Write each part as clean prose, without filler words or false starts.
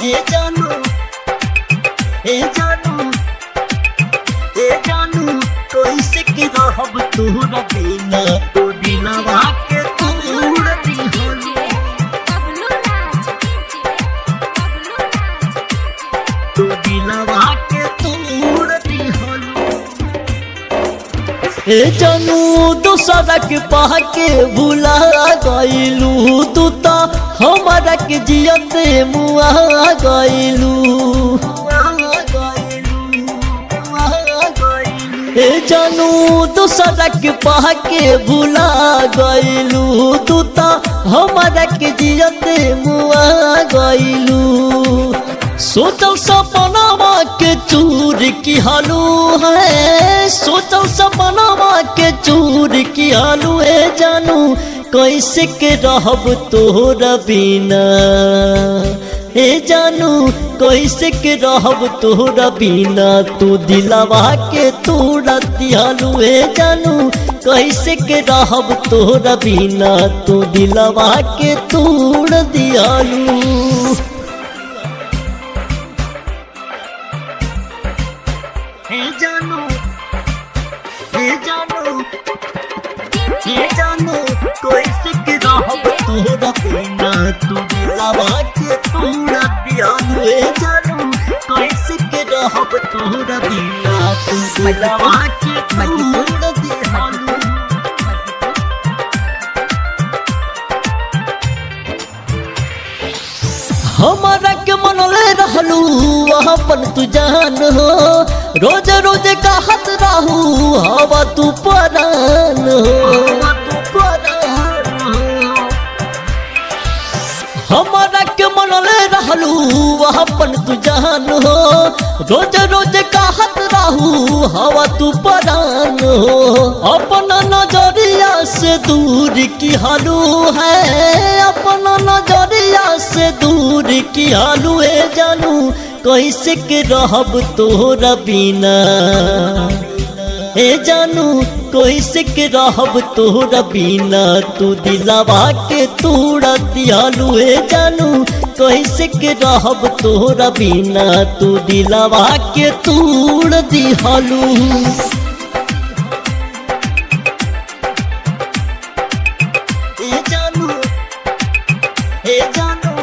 हे जानू, हे जानू, हे जानू, कैसे के रहब तोहरा बिना, तू दिलवा के तोड़ दिहलू। बबलू राज बबलू राज। तू दिलवा के तोड़ दिहलू। ए जानू दोसरा के पाके भुला गइलू, तू त हमारा के जियते मुआ गइलू। ए जानू दोसरा के पाके भुला गइलू, तू त हमारा के जियते मुआ गइलू। सोचल सपनावा के चूर की हालू है, सोचल सपनावा के चूर की हालू। है जानू कैसे के रहब तोहरा बिना, हे जानू कैसे के रहब तोहरा बिना, तू दिलवा के तोड़ा दियालू। हे जानू कैसे के रहब तोहरा बिना, तू दिलवा के तोड़ दियालू। हे जानू, हे जानू, हे जानू, कैसे के रहब तोहरा बिना, तू दिलवा के तोड़ा दियालू। हे जानू कैसे के रहब तोहरा बिना, तू दिलवा के तोड़ दियालू। हमारा के मनले रहलू अपन तू जान हो, रोज रोज कहत रहू हवा तू परान हो। हमारा के मनले रहलू अपन तू जान हो, रोज रोज कहत रहू हवा तू परान हो। अपना नजरिया से दूर की हालू है, अपना नजरिया से दूर की हालू। है जानू कैसे के रहब तोहरा बिना, हे जानू कैसे के रहब तोहरा बिना, तू दिलवा के तोड़ा दियालू। हे जानू कैसे के रहब तोहरा बिना, तू दिलवा के तोड़ दियालू। हे जानू, हे जानू,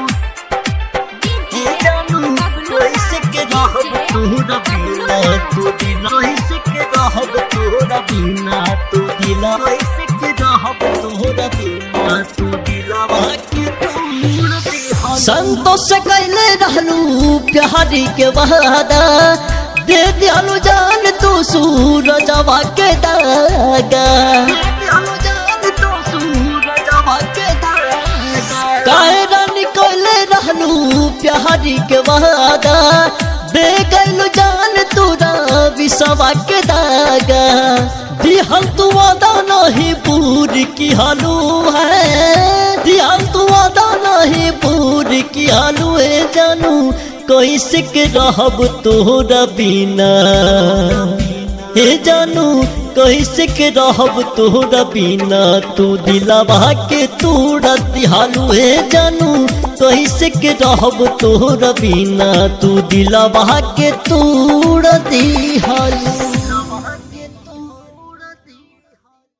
हे जानू, कैसे के रहब तोहरा बिना, तू दिलवा कैसे के रहब तोहरा बिना, तू दिलवा कैसे के रहब तोहरा बिना, तू दिलवा के तोड़ दिहलू। संतोष कैले रहलू प्यारी के वादा, दे दियालू जान तू सूरजवा के दागा। दे दियालू जान तू सूरजवा के दागा। काहे रानी कैले रहलू प्यारी के वादा, दे गइलू जान तू विसवा के दागा। दिहल तू वादा नहीं पूरी की हालू है, दिहल तू वादा नहीं पूरी की हालू। है जानू कैसे के रहब तोहरा बिना, हे जानू कैसे के रहब तोहरा बिना, तू दिलवा के तोड़ा दिहालू। हे जानू कैसे के रहब तोहरा बिना, तू दिलवा के तोड़ दिहालू।